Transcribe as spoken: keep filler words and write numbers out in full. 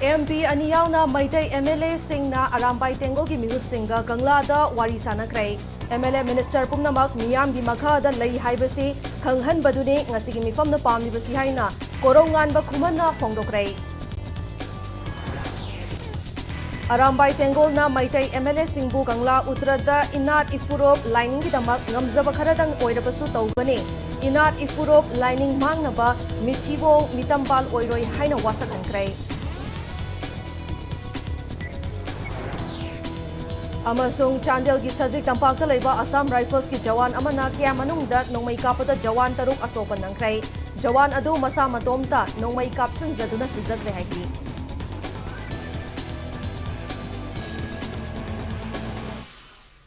M P ꯑꯅꯤ ꯌꯥꯎꯅ Meitei M L ꯑꯦꯁꯤꯡꯅ Arambai ꯇꯦꯡꯒꯣꯜꯒꯤ ꯃꯤꯍꯨꯠꯁꯤꯡꯒ ꯀꯪꯂꯥꯗ ꯋꯥꯔꯤ ꯁꯥꯟꯅꯈ꯭ꯔꯦ꯫ ꯑꯦꯝ ꯑꯦꯜ ꯑꯦ ꯃꯤꯅꯤꯁꯇꯔ ꯄꯨꯝꯅꯃꯛ ꯃꯤꯌꯥꯝꯒꯤ ꯃꯈꯥꯗ ꯂꯩ ꯍꯥꯏꯕꯁꯤ ꯈꯪꯍꯟꯕꯗꯨꯅꯤ ꯉꯁꯤꯒꯤ ꯃꯤꯐꯝꯅ ꯄꯥꯝꯂꯤꯕꯁꯤ ꯍꯥꯏꯅ ꯀꯣꯔꯧꯉꯥꯟꯕ ꯈꯨꯃꯟꯅ ꯐꯣꯡꯗꯣꯛꯈ꯭ꯔꯦ꯫ ꯑꯔꯥꯝꯕꯥꯏ ꯇꯦꯡꯒꯣꯜꯅ ꯃꯩꯇꯩ ꯑꯦꯝ ꯑꯦꯜ ꯑꯦꯁꯤꯡꯕꯨ ꯀꯪꯂꯥ ꯎꯇ꯭ꯔꯗ ꯏꯅꯥꯠ ꯏꯐꯨꯔꯨꯞ ꯂꯥꯏꯅꯤꯡꯒꯤꯗꯃꯛ ꯉꯝꯖꯕ ꯈꯔꯗꯪ ꯑꯣꯏꯔꯕꯁꯨ ꯇꯧꯒꯅꯤ꯫ ꯏꯅꯥꯠ ꯏꯐꯨꯔꯨꯞ ꯂꯥꯏꯅꯤꯡ ꯃꯥꯡꯅꯕ ꯃꯤꯊꯤꯕꯣꯡ ꯃꯤꯇꯝꯕꯥꯜ ꯑꯣꯏꯔꯣꯏ ꯍꯥꯏꯅ ꯋꯥꯁꯛꯍꯟꯈ꯭ꯔꯦ꯫ ꯑꯃꯁꯨꯡ ꯆꯥꯟꯗꯦꯜꯒꯤ ꯁꯖꯤꯛ ꯇꯝꯄꯥꯛꯇ ꯂꯩꯕ ꯑꯁꯥꯝ ꯔꯥꯏꯐꯜꯁꯀꯤ ꯖꯋꯥꯟ ꯑꯃꯅ ꯀꯦꯝ ꯃꯅꯨꯡꯗ ꯅꯣꯡꯃꯩ ꯀꯥꯞꯄꯗ ꯖꯋꯥꯟ ꯇꯔꯨꯛ ꯑꯁꯣꯛꯄ ꯅꯪꯈ꯭ꯔꯦ꯫ ꯖꯋꯥꯟ ꯑꯗꯨ ꯃꯁꯥ ꯃꯇꯣꯝꯇ ꯅꯣꯡꯃꯩ ꯀꯥꯞꯁꯤꯟꯖꯗꯨꯅ ꯁꯤꯖꯈ꯭ꯔꯦ ꯍꯥꯏꯈꯤ꯫